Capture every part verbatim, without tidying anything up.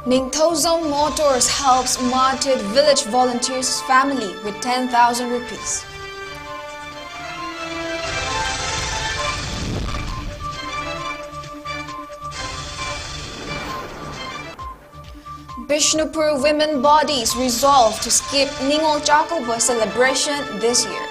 Ningthoujam Motors helps martyred village volunteers family with ten thousand rupees. Bishnupur women bodies resolved to skip Ningol Chakouba celebration this year.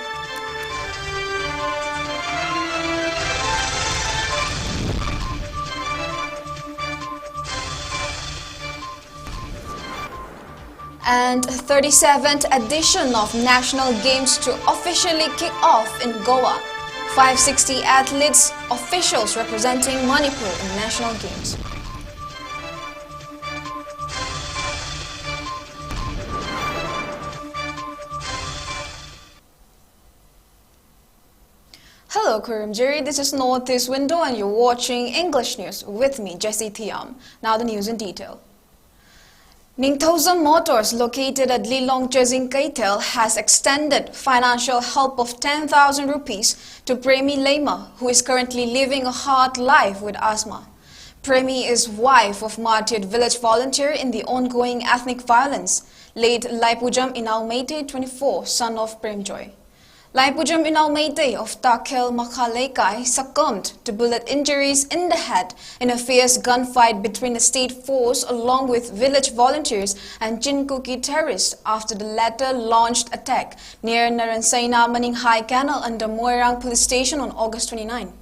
And thirty-seventh edition of National Games to officially kick off in Goa. Five sixty athletes, officials representing Manipur in National Games. Hello, Kurumjiri. This is Northeast Window, and you're watching English News with me, Jessie Thiam. Now, the news in detail. Ningthoujam Motors, located at Lilong Chezing Keitel, has extended financial help of ten thousand rupees to Premi Lema, who is currently living a hard life with asthma. Premi is wife of martyred village volunteer in the ongoing ethnic violence, late Laipujam Inau Meitei, twenty-four, son of Premjoy. Laipujam Inau Meitei of Takhel Makha Leikai succumbed to bullet injuries in the head in a fierce gunfight between the state force along with village volunteers and Chin Kuki terrorists after the latter launched attack near Naransaina Maninghai Canal under Moirang Police Station on August twenty-nine.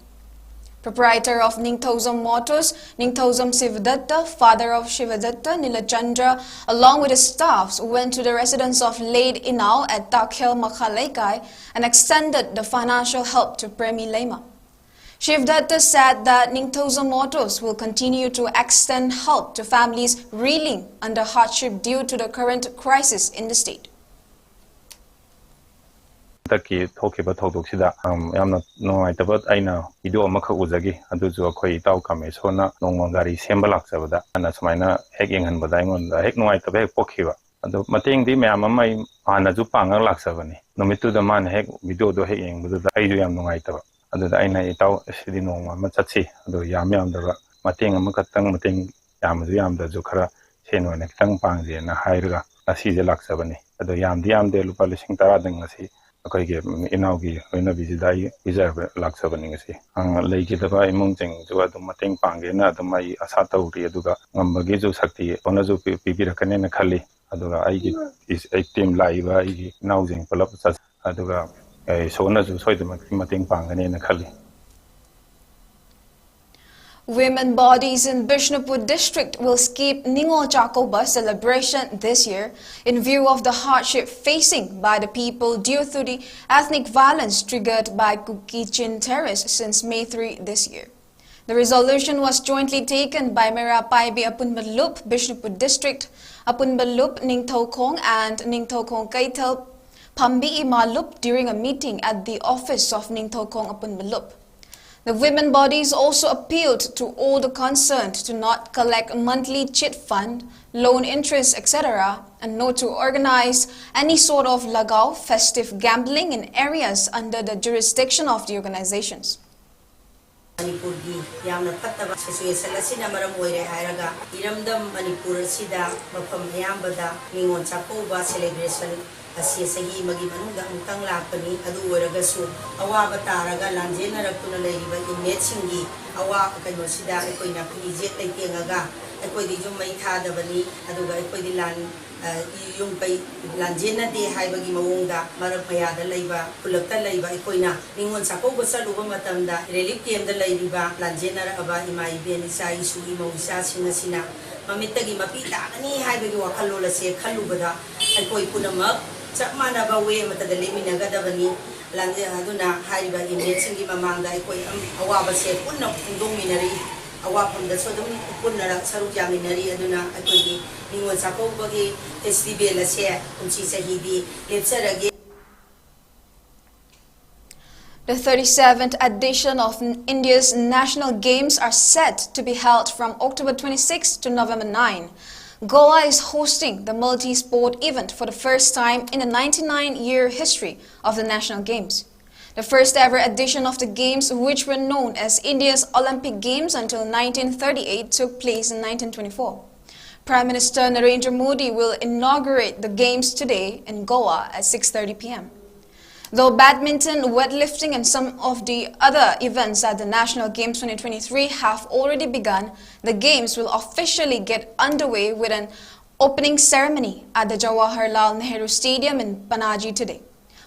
Proprietor of Ningthoujam Motors, Ningthoujam Sivadatta, father of Shivadatta, Nilachandra, along with his staffs, went to the residence of late Inau at Takhel Makha Leikai and extended the financial help to Premi Lema. Shivadatta said that Ningthoujam Motors will continue to extend help to families reeling under hardship due to the current crisis in the state. ꯍꯟꯗꯛꯀꯤ ꯊꯣꯛꯈꯤꯕ ꯊꯧꯗꯣꯛꯁꯤꯗ ꯌꯥꯝꯅ ꯅꯨꯡꯉꯥꯏꯇꯕ ꯑꯩꯅ video ꯑꯃꯈꯛ ꯎꯖꯈꯤ꯫ ꯑꯗꯨꯁꯨ ꯑꯩꯈꯣꯏ ꯏꯇꯥꯎ ꯀꯥꯃꯦꯁꯣꯔꯅ ꯅꯣꯡꯃ ꯒꯥꯔꯤ ꯁꯦꯝꯕ ꯂꯥꯛꯆꯕꯗ ꯑꯩꯅ ꯁꯨꯃꯥꯏꯅ ꯍꯦꯛ ꯌꯦꯡꯍꯟꯕꯗ ꯑꯩꯉꯣꯟꯗ ꯍꯦꯛ ꯅꯨꯡꯉꯥꯏꯇꯕ ꯍꯦꯛ ꯄꯣꯛꯈꯤꯕ꯫ ꯑꯗꯣ ꯃꯇꯦꯡꯗꯤ ꯃꯌꯥꯝ ꯑꯃ ꯑꯩ ꯍꯥꯟꯅꯁꯨ ꯄꯥꯡꯉꯒ ꯂꯥꯛꯆꯕꯅꯤ꯫ ꯅꯨꯃꯤꯠꯇꯨꯗ ꯃꯥꯅ ꯍꯦꯛ ꯚꯤꯗꯤꯑꯣꯗꯣ ꯍꯦꯛ ꯌꯦꯡꯕꯗꯨꯗ ꯑꯩꯁꯨ ꯌꯥꯝ ꯅꯨꯡꯉꯥꯏꯇꯕ꯫ ꯑꯗꯨꯗ ꯑꯩꯅ, "ꯏꯇꯥꯎ, ꯁꯤꯗꯤ ꯅꯣꯡꯃ ꯑꯃ ꯆꯠꯁꯤ, ꯑꯗꯣ ꯌꯥꯝ ꯌꯥꯝꯗꯕ ꯃꯇꯦꯡ ꯑꯃꯈꯛꯇꯪ, ꯃꯇꯦꯡ ꯌꯥꯝꯃꯁꯨ ꯌꯥꯝꯗ꯭ꯔꯁꯨ ꯈꯔ ꯁꯦꯟ ꯑꯣꯏꯅ ꯈꯤꯇꯪ ꯄꯥꯡꯁꯦꯅ ꯍꯥꯏꯔꯒ ꯉꯁꯤꯁꯦ ꯂꯥꯛꯆꯕꯅꯤ꯫ ꯑꯗꯣ ꯌꯥꯝꯗꯤ ꯌꯥꯝꯗꯦ, ꯂꯨꯄꯥ ꯂꯤꯁꯤꯡ ꯇꯔꯥꯗꯪ ꯉꯁꯤ ꯑꯩꯈꯣꯏꯒꯤ ꯏꯅꯥꯎꯒꯤ ꯂꯣꯏꯅꯕꯤꯁꯤꯗ ꯑꯩ ꯄꯤꯖꯕ ꯂꯥꯛꯆꯕꯅꯤ ꯉꯁꯤ꯫ ꯑ, ꯂꯩꯈꯤꯗꯕ ꯏꯃꯨꯡꯁꯤꯡꯁꯨ ꯑꯗꯨꯝ ꯃꯇꯦꯡ ꯄꯥꯡꯒꯦꯅ ꯑꯗꯨꯝ ꯑꯩ ꯑꯁꯥ ꯇꯧꯔꯤ, ꯑꯗꯨꯒ ꯉꯝꯕꯒꯤꯁꯨ ꯁꯛꯇꯤ ꯏꯁꯣꯔꯅꯁꯨ ꯄꯤ-, ꯄꯤꯕꯤꯔꯛꯀꯅꯦꯅ ꯈꯜꯂꯤ꯫ ꯑꯗꯨꯒ ꯑꯩꯒꯤ ꯏꯁ-, ꯑꯩ ꯇꯤꯝ ꯂꯥꯛꯏꯕ ꯑꯩꯒꯤ ꯏꯅꯥꯎꯁꯤꯡ ꯄꯨꯂꯞ ꯆꯠ-, ꯑꯗꯨꯒ, ꯑꯦ, ꯏꯁꯣꯔꯅꯁꯨ ꯁꯣꯏꯗꯅꯃꯛꯀꯤ ꯃꯇꯦꯡ ꯄꯥꯡꯒꯅꯦꯅ ꯈꯜꯂꯤ꯫ Women bodies in Bishnupur district will skip Ningol Chakouba celebration this year in view of the hardship facing by the people due to the ethnic violence triggered by Kuki Chin terrorists since May three this year. The resolution was jointly taken by Meira Paibi Apunba Lup, Bishnupur District, Apunba Lup Ningthoukhong and Ningthoukhong Keithel Pambi Ima Lup during a meeting at the office of Ningthoukhong Apunba Lup. The women bodies also appealed to all the concerned to not collect monthly chit fund, loan interest, et cetera, and not to organize any sort of lagao, festive gambling in areas under the jurisdiction of the organizations. ꯃꯅꯤꯄꯨꯔꯒꯤ ꯌꯥꯝꯅ ꯐꯠꯇꯕ situation ꯑꯁꯤꯅ ꯃꯔꯝ ꯑꯣꯏꯔꯦ ꯍꯥꯏꯔꯒ ꯏꯔꯝꯗꯝ ꯃꯅꯤꯄꯨꯔ ꯑꯁꯤꯗ ꯃꯐꯝ ꯑꯌꯥꯝꯕꯗ ꯅꯤꯉꯣꯜ ꯆꯥꯛꯀꯧꯕ ꯁꯦꯂꯦꯕ꯭ꯔꯦꯁꯟ ꯑꯁꯤ ꯆꯍꯤ ꯑꯃꯒꯤ ꯃꯅꯨꯡꯗ ꯑꯃꯨꯛꯇꯪ ꯂꯥꯛꯄꯅꯤ꯫ ꯑꯗꯨ ꯑꯣꯏꯔꯒꯁꯨ ꯑꯋꯥꯕ ꯇꯥꯔꯒ ꯂꯥꯟꯖꯦꯟꯅꯔꯛꯇꯨꯅ ꯂꯩꯔꯤꯕ ꯏꯟꯃꯦꯠꯁꯤꯡꯒꯤ ꯑꯋꯥ ꯀꯩꯅꯣꯁꯤꯗ ꯑꯩꯈꯣꯏꯅ ꯐꯤꯖꯦꯠ ꯂꯩꯇꯦꯡꯉꯒ ꯑꯩꯈꯣꯏꯗꯤ ꯌꯨꯝ ꯃꯩ ꯊꯥꯗꯕꯅꯤ, ꯑꯗꯨꯒ ꯑꯩꯈꯣꯏꯗꯤ ꯂꯥꯟ ꯌꯨꯝ ꯀꯩ ꯂꯥꯟꯖꯦꯟꯅꯗꯦ ꯍꯥꯏꯕꯒꯤ ꯃꯑꯣꯡꯗ ꯃꯔꯛ ꯃꯌꯥꯗ ꯂꯩꯕ ꯈꯨꯜꯂꯛꯇ ꯂꯩꯕ ꯑꯩꯈꯣꯏꯅ ꯅꯤꯉꯣꯜ ꯆꯥꯛꯀꯧꯕ ꯆꯠꯂꯨꯕ ꯃꯇꯝꯗ ꯔꯤꯂꯤꯐ ꯀꯦꯝꯗ ꯂꯩꯔꯤꯕ ꯂꯥꯟꯖꯦꯟꯅꯔꯛꯑꯕ ꯏꯃꯥ ꯏꯕꯦꯟ ꯏꯆꯥ ꯏꯁꯨ ꯏꯃꯧ ꯏꯆꯥꯁꯤꯡ ꯑꯁꯤꯅ ꯃꯃꯤꯠꯇꯒꯤ ꯃꯄꯤ ꯇꯥꯒꯅꯤ ꯍꯥꯏꯕꯒꯤ ꯋꯥꯈꯜꯂꯣꯟ ꯑꯁꯦ ꯈꯜꯂꯨꯕꯗ ꯑꯩꯈꯣꯏ ꯄꯨꯝꯅꯃꯛ ꯆꯞ ꯃꯥꯟꯅꯕ ꯋꯦ ꯑꯃꯠꯇꯗ ꯂꯦꯞꯃꯤꯟꯅꯒꯗꯕꯅꯤ꯫ ꯂꯥꯟꯖꯦꯟ ꯑꯗꯨꯅ ꯍꯥꯏꯔꯤꯕ ꯏꯟꯗꯤꯌꯟꯁꯤꯡꯒꯤ ꯃꯃꯥꯡꯗ ꯑꯩꯈꯣꯏ ꯑꯝ-, ꯑꯋꯥꯕꯁꯦ ꯄꯨꯟꯅ ꯐꯣꯡꯗꯣꯛꯃꯤꯟꯅꯔꯤ꯫ ꯑꯋꯥꯐꯝꯗꯁꯨ ꯑꯗꯨꯝ ꯄꯨꯟꯅ ꯁꯔꯨꯛ ꯌꯥꯃꯤꯟꯅꯔꯤ꯫ ꯑꯗꯨꯅ ꯑꯩꯈꯣꯏꯒꯤ ꯅꯤꯉꯣꯜ ꯆꯥꯛꯀꯧꯕꯒꯤ ꯐꯦꯁꯇꯤꯚꯦꯜ ꯑꯁꯦ ꯀꯨꯝꯁꯤ ꯆꯍꯤꯗꯤ ꯂꯦꯞꯆꯔꯒꯦ꯫ The thirty-seventh edition of India's National Games are set to be held from October twenty-sixth to November nine. Goa is hosting the multi-sport event for the first time in the ninety-nine-year history of the National Games. The first ever edition of the Games, which were known as India's Olympic Games until nineteen thirty-eight, took place in nineteen twenty-four. Prime Minister Narendra Modi will inaugurate the games today in Goa at six thirty p m. Though badminton, weightlifting, and some of the other events at the National Games twenty twenty-three have already begun, the games will officially get underway with an opening ceremony at the Jawaharlal Nehru Stadium in Panaji today.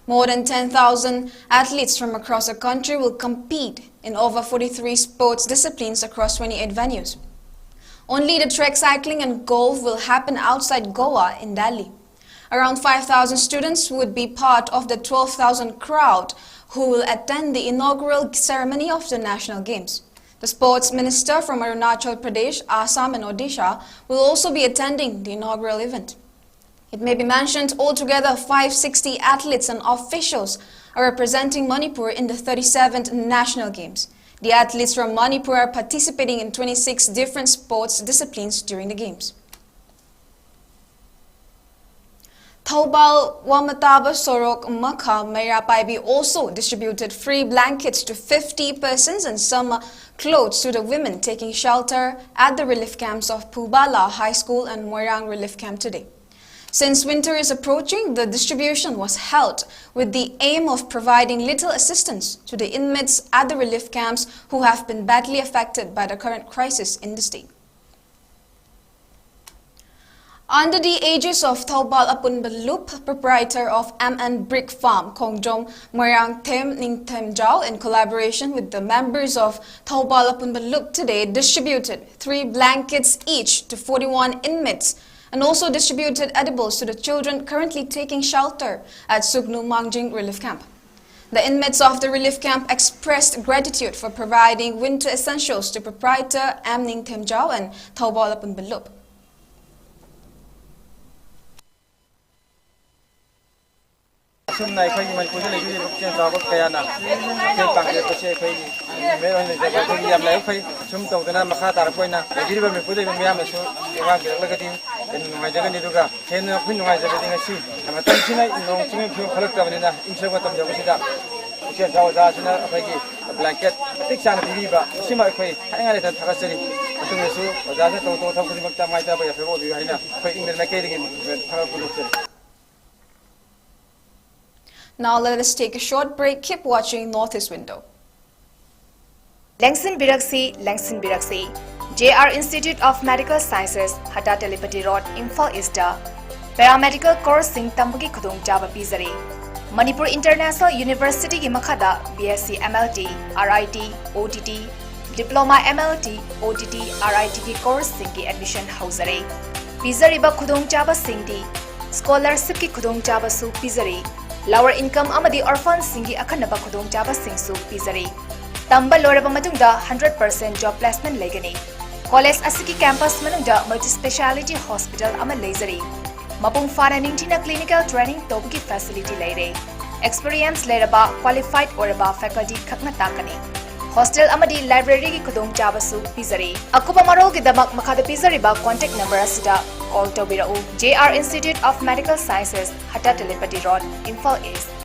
More than ten thousand athletes from across the country will compete in over forty-three sports disciplines across twenty-eight venues. Only the track cycling and golf will happen outside Goa in Delhi. Around five thousand students would be part of the twelve thousand crowd who will attend the inaugural ceremony of the National Games. The sports minister from Arunachal Pradesh, Assam, and Odisha will also be attending the inaugural event. It may be mentioned altogether five sixty athletes and officials are representing Manipur in the thirty-seventh National Games. The athletes from Manipur are participating in twenty-six different sports disciplines during the games. Thoubal Wamataba Sorok Makha Meira Paibi also distributed free blankets to fifty persons and some clothes to the women taking shelter at the relief camps of Phubala High School and Moirang Relief Camp today. Since winter is approaching, the distribution was held with the aim of providing little assistance to the inmates at the relief camps who have been badly affected by the current crisis in the state. Under the aegis of Thoubal Apunba Lup, proprietor of M N Brick Farm, Khongjom Moirang Them Ningthemjao, in collaboration with the members of Thoubal Apunba Lup today, distributed three blankets each to forty-one inmates and also distributed edibles to the children currently taking shelter at Sugnu Mangjing Relief Camp. The inmates of the relief camp expressed gratitude for providing winter essentials to proprietor M Ningthemjao and Thoubal Apunba Lup. ꯑꯁꯨꯝꯅ ꯑꯩꯈꯣꯏꯒꯤ ꯃꯅꯤꯄꯨꯔꯗ ꯂꯩꯕꯤꯔꯤꯕ ꯄꯨꯛꯆꯦꯜ ꯆꯥꯎꯕ ꯀꯌꯥꯅ ꯃꯇꯦꯡ ꯄꯥꯡꯕꯤꯔꯛꯄꯁꯦ ꯑꯩꯈꯣꯏꯒꯤ ꯃꯤꯑꯣꯏ ꯑꯣꯏꯅ ꯂꯩꯖꯕ ꯑꯩꯈꯣꯏꯒꯤ ꯌꯥꯝꯅ ꯂꯥꯏꯕꯛ ꯐꯩ꯫ ꯁꯨꯝ ꯇꯧꯗꯅ ꯃꯈꯥ ꯇꯥꯔꯛꯄ ꯑꯣꯏꯅ ꯂꯩꯕꯤꯔꯤꯕ ꯃꯅꯤꯄꯨꯔꯗ ꯂꯩꯕ ꯃꯤꯌꯥꯝꯅꯁꯨ ꯇꯦꯡꯕꯥꯡꯕꯤꯔꯛꯂꯒꯗꯤ ꯍꯦꯟꯅ ꯅꯨꯡꯉꯥꯏꯖꯒꯅꯤ꯫ ꯑꯗꯨꯒ ꯍꯦꯟꯅ ꯑꯩꯈꯣꯏ ꯅꯨꯡꯉꯥꯏꯖꯕꯗꯤ ꯉꯁꯤ ꯃꯇꯝꯁꯤꯅ ꯅꯣꯡ ꯆꯤꯡꯒꯤ ꯐꯤꯕꯝ ꯐꯠꯂꯛꯇꯕꯅꯤꯅ ꯏꯪꯁꯤꯜꯂꯛꯄ ꯃꯇꯝ ꯌꯧꯕꯁꯤꯗ ꯄꯨꯛꯆꯦꯜ ꯆꯥꯎꯕ ꯑꯣꯖꯥꯁꯤꯅ ꯑꯩꯈꯣꯏꯒꯤ ꯕ꯭ꯂꯦꯡꯀꯦꯠ ꯃꯇꯤꯛ ꯆꯥꯅ ꯄꯤꯕꯤꯕ, ꯃꯁꯤꯃ ꯑꯩꯈꯣꯏ ꯍꯥꯏꯅꯤꯡꯉꯥꯏ ꯂꯩꯇꯅ ꯊꯥꯒꯠꯆꯔꯤ꯫ ꯃꯇꯨꯡꯗꯁꯨ ꯑꯣꯖꯥꯅ ꯇꯧ ꯇꯧ ꯊꯕꯛ ꯈꯨꯗꯤꯡꯃꯛꯇ ꯃꯥꯏ ꯄꯥꯛꯄ ꯌꯥꯏꯐꯕ ꯑꯣꯏꯕꯤꯌꯨ ꯍꯥꯏꯅ ꯑꯩꯈꯣꯏ ꯏꯪꯅ ꯃꯥꯏꯀꯩꯗꯒꯤ ꯊꯥꯒꯠꯄ ꯐꯣꯡꯗꯣꯛꯆꯔꯤ꯫ Now let us take a short break. Keep watching Northeast Window. ꯂꯦꯡꯁꯤꯟꯕꯤꯔꯛꯁꯤ, ꯂꯦꯡꯁꯤꯟꯕꯤꯔꯛꯁꯤ꯫ J R Institute of Medical Sciences, ꯍꯇꯥ Telipati road, Imphal east paramedical ꯀꯣꯔꯁꯁꯤꯡ ꯇꯝꯕꯒꯤ ꯈꯨꯗꯣꯡꯆꯥꯕ ꯄꯤꯖꯔꯤ꯫ ꯃꯅꯤꯄꯨꯔ ꯏꯟꯇꯔꯅꯦꯁꯅꯦꯜ ꯌꯨꯅꯤꯚꯔꯁꯤꯇꯤꯒꯤ ꯃꯈꯥꯗ B S C M L T, R I T, O T T, Diploma M L T, O T T, R I T ꯒꯤ ꯀꯣꯔꯁꯁꯤꯡꯒꯤ admission ꯍꯧꯖꯔꯦ꯫ ꯄꯤꯖꯔꯤꯕ ꯈꯨꯗꯣꯡꯆꯥꯕꯁꯤꯡꯗꯤ ꯁ꯭ꯀꯣꯂꯔꯁꯤꯞꯀꯤ ꯈꯨꯗꯣꯡꯆꯥꯕꯁꯨ ꯄꯤꯖꯔꯤ꯫ Lower income ꯑꯃꯗꯤ orphanꯁꯤꯡꯒꯤ ꯑꯈꯟꯅꯕ ꯈꯨꯗꯣꯡꯆꯥꯕꯁꯤꯡꯁꯨ ꯄꯤꯖꯔꯤ꯫ ꯇꯝꯕ ꯂꯣꯏꯔꯕ ꯃꯇꯨꯡꯗ hundred percent job placement ꯂꯩꯒꯅꯤ꯫ ꯀꯣꯂꯦꯖ ꯑꯁꯤꯒꯤ ꯀꯦꯝꯄꯁ ꯃꯅꯨꯡꯗ multi speciality hospital ꯑꯃ ꯂꯩꯖꯔꯤ꯫ ꯃꯄꯨꯡ ꯐꯥꯅ ꯅꯤꯡꯊꯤꯅ clinical training ꯇꯧꯕꯒꯤ facility ꯂꯩꯔꯦ꯫ Experience ꯂꯩꯔꯕ, qualified ꯑꯣꯏꯔꯕ faculty ꯈꯛꯅ ꯇꯥꯛꯀꯅꯤ꯫ ꯍꯣꯁꯇꯦꯜ ꯑꯃꯗꯤ ꯂꯥꯏꯕ꯭ꯔꯦꯔꯤꯒꯤ ꯈꯨꯗꯣꯡꯆꯥꯕꯁꯨ ꯄꯤꯖꯔꯤ꯫ ꯑꯀꯨꯞꯄ ꯃꯔꯣꯜꯒꯤꯗꯃꯛ ꯃꯈꯥꯗ ꯄꯤꯖꯔꯤꯕ contact number ꯑꯁꯤꯗ call ꯇꯧꯕꯤꯔꯛꯎ꯫ J R Institute of Medical Sciences, ꯍꯇꯥ Telipati road, Imphal east.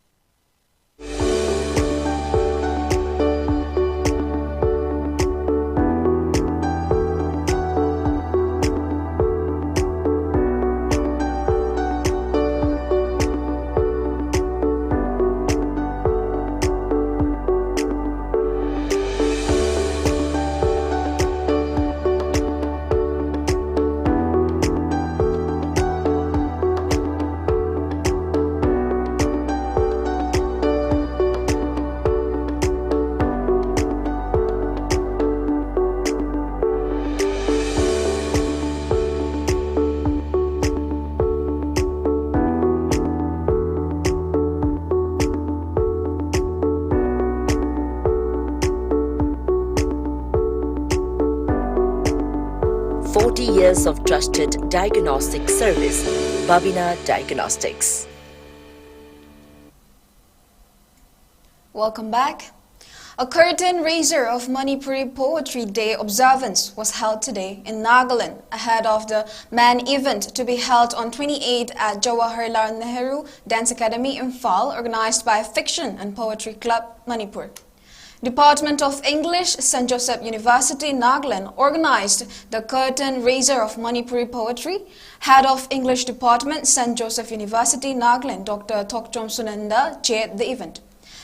Forty years of trusted diagnostic service, Babina Diagnostics. Welcome back. A curtain raiser of Manipuri Poetry Day observance was held today in Nagaland ahead of the main event to be held on twenty-eighth at Jawaharlal Nehru Dance Academy, Imphal, organized by Fiction and Poetry Club, Manipur. Department of English, Saint Joseph University, Nagaland, organized the curtain raiser of Manipuri poetry. Head of English Department, Saint Joseph University, Nagaland, Doctor Thokchom Sunanda, chaired the event.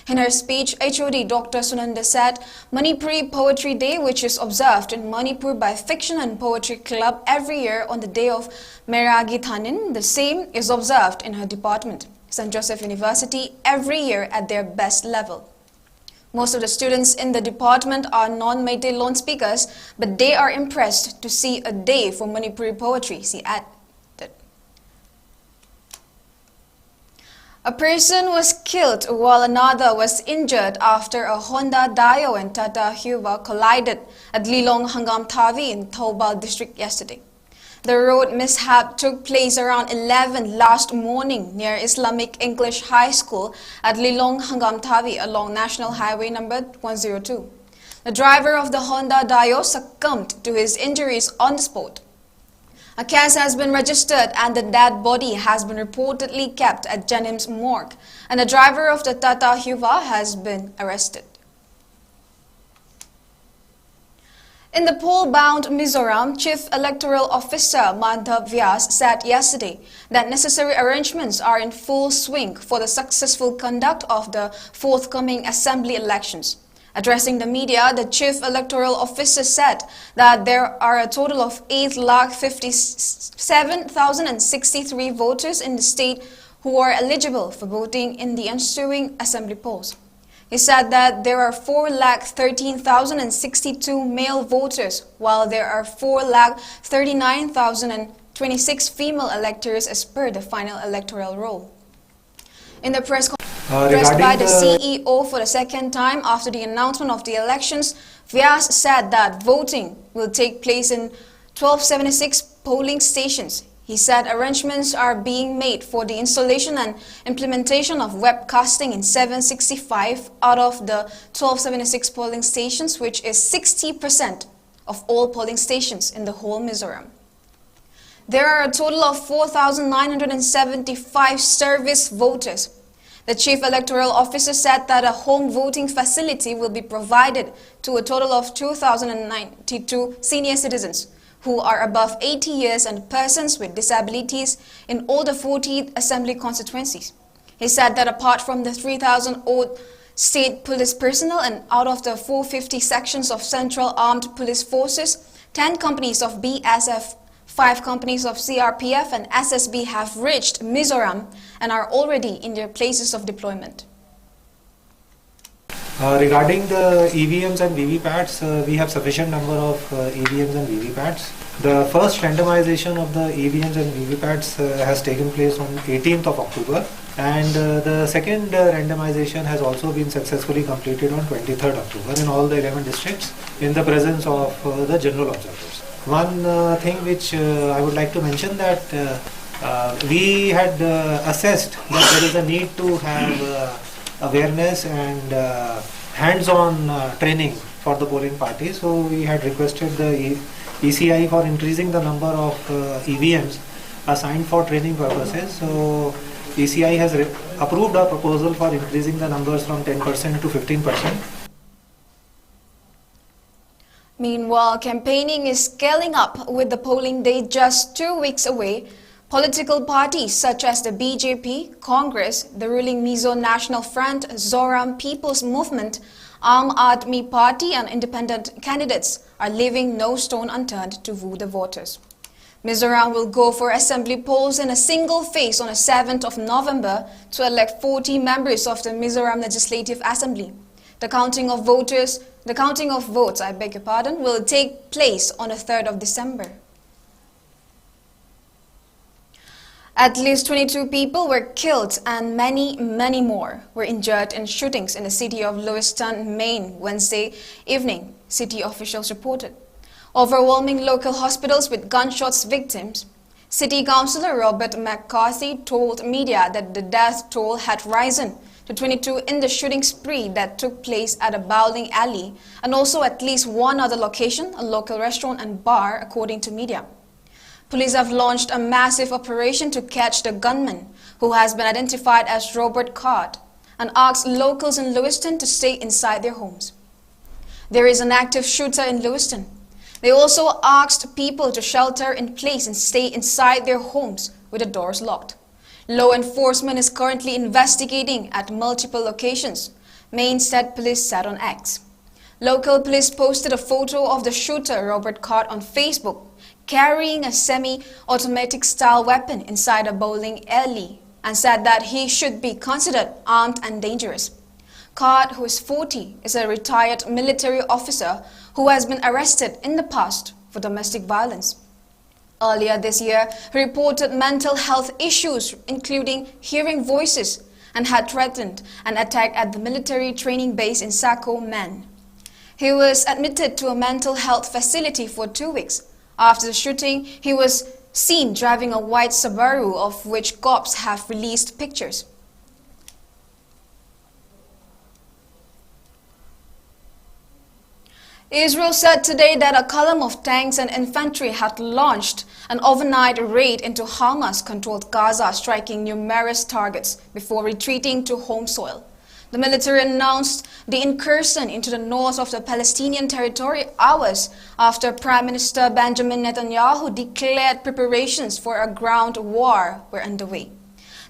In her speech, H O D Doctor Sunanda said, Manipuri Poetry Day, which is observed in Manipur by Fiction and Poetry Club every year on the day of Meiragi Thanin, the same is observed in her department, Saint Joseph University, every year at their best level. Most of the students in the department are non-Meitei Lon speakers, but they are impressed to see a day for Manipuri poetry, she added. A person was killed while another was injured after a Honda Dayo and Tata Huva collided at Lilong Hangamthavi in Thoubal district yesterday. The road mishap took place around eleven last morning near Islamic English High School at Lilong Hangamthavi along National Highway number one zero two. The driver of the Honda Dayo succumbed to his injuries on the spot. A case has been registered and the dead body has been reportedly kept at JNIMS morgue, and the driver of the Tata Huva has been arrested. In the poll-bound Mizoram, Chief Electoral Officer Madhav Vyas said yesterday that necessary arrangements are in full swing for the successful conduct of the forthcoming assembly elections. Addressing the media, the Chief Electoral Officer said that there are a total of eight lakh fifty-seven thousand and sixty-three voters in the state who are eligible for voting in the ensuing assembly polls. He said that there are four lakh thirteen thousand and sixty-two male voters, while there are four lakh thirty-nine thousand and twenty-six female electors as per the final electoral roll. In the press con- Uh, addressed by regarding the the- C E O for the second time after the announcement of the elections, Vyas said that voting will take place in twelve seventy-six polling stations. He said arrangements are being made for the installation and implementation of webcasting in seven sixty-five out of the twelve seventy-six polling stations, which is sixty percent of all polling stations in the whole Mizoram. There are a total of four thousand nine hundred and seventy-five service voters. The Chief Electoral Officer said that a home voting facility will be provided to a total of two thousand ninety-two senior citizens who are above eighty years and persons with disabilities in all the forty assembly constituencies. He said that apart from the three thousand odd state police personnel and out of the four fifty sections of Central Armed Police Forces, ten companies of B S F, five companies of C R P F and S S B have reached Mizoram and are already in their places of deployment. Uh, regarding the E V Ms and V V pats, uh, we have sufficient number of uh, E V Ms and V V pats. The first randomization of the E V Ms and V V pats uh, has taken place on eighteenth of October, and uh, the second uh, randomization has also been successfully completed on twenty-third October in all the eleven districts in the presence of uh, the general observers. One uh, thing which uh, I would like to mention that uh, uh, we had uh, assessed that there is a need to have uh, awareness and uh, hands-on uh, training for the polling party. So we had requested the E- ECI for increasing the number of uh, E V Ms assigned for training purposes. So ECI has re- approved a proposal for increasing the numbers from ten percent to fifteen percent. Meanwhile, campaigning is scaling up with the polling day just two weeks away. Political parties such as the B J P, Congress, the ruling Mizo National Front, Zoram People's Movement, Aam Aadmi Party, and independent candidates are leaving no stone unturned to woo the voters. Mizoram will go for assembly polls in a single phase on the seventh of November to elect forty members of the Mizoram Legislative Assembly. The counting of voters, the counting of votes, I beg your pardon, will take place on the third of December. At least twenty-two people were killed and many, many more were injured in shootings in the city of Lewiston, Maine, Wednesday evening, city officials reported. Overwhelming local hospitals with gunshots victims. City Councillor Robert McCarthy told media that the death toll had risen to twenty-two in the shooting spree that took place at a bowling alley and also at least one other location, a local restaurant and bar, according to media. Police have launched a massive operation to catch the gunman, who has been identified as Robert Card, and asked locals in Lewiston to stay inside their homes. There is an active shooter in Lewiston. They also asked people to shelter in place and stay inside their homes with the doors locked. Law enforcement is currently investigating at multiple locations, Maine State Police said on X. Local police posted a photo of the shooter, Robert Card, on Facebook, carrying a semi-automatic style weapon inside a bowling alley, and said that he should be considered armed and dangerous. Card, who is forty, is a retired military officer who has been arrested in the past for domestic violence. Earlier this year, he reported mental health issues, including hearing voices, and had threatened an attack at the military training base in Saco, Maine. He was admitted to a mental health facility for two weeks. After the shooting, he was seen driving a white Subaru, of which cops have released pictures. Israel said today that a column of tanks and infantry had launched an overnight raid into Hamas-controlled Gaza, striking numerous targets before retreating to home soil. The military announced the incursion into the north of the Palestinian territory hours after Prime Minister Benjamin Netanyahu declared preparations for a ground war were underway.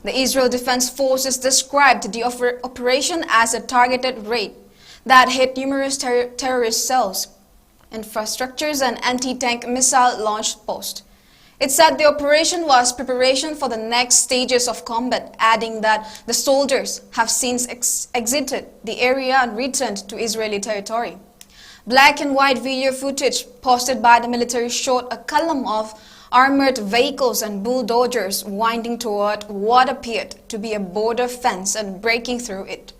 The Israel Defense Forces described the oper-, operation as a targeted raid that hit numerous ter-, terrorist cells, infrastructures, and anti-tank missile launch posts. It said the operation was preparation for the next stages of combat, adding that the soldiers have since ex-, exited the area and returned to Israeli territory. Black and white video footage posted by the military showed a column of armored vehicles and bulldozers winding toward what appeared to be a border fence and breaking through it.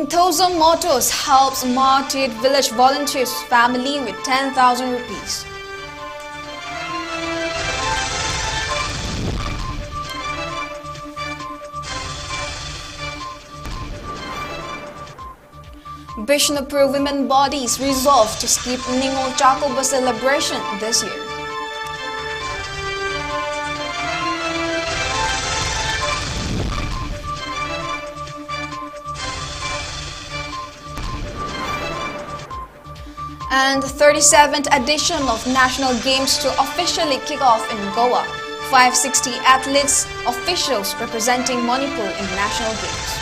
Thousand Motors helps Martyred Village volunteers family with ten thousand rupees. Bishnupur women bodies resolved to skip Ningol Chakulba celebration this year. And the thirty-seventh edition of National Games to officially kick off in Goa. Five sixty athletes, officials representing Manipur in National Games.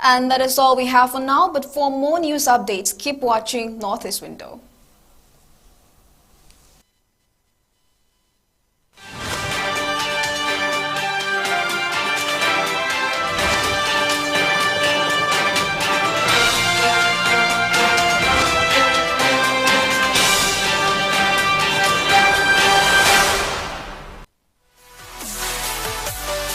And that is all we have for now, but for more news updates, keep watching Northeast Window.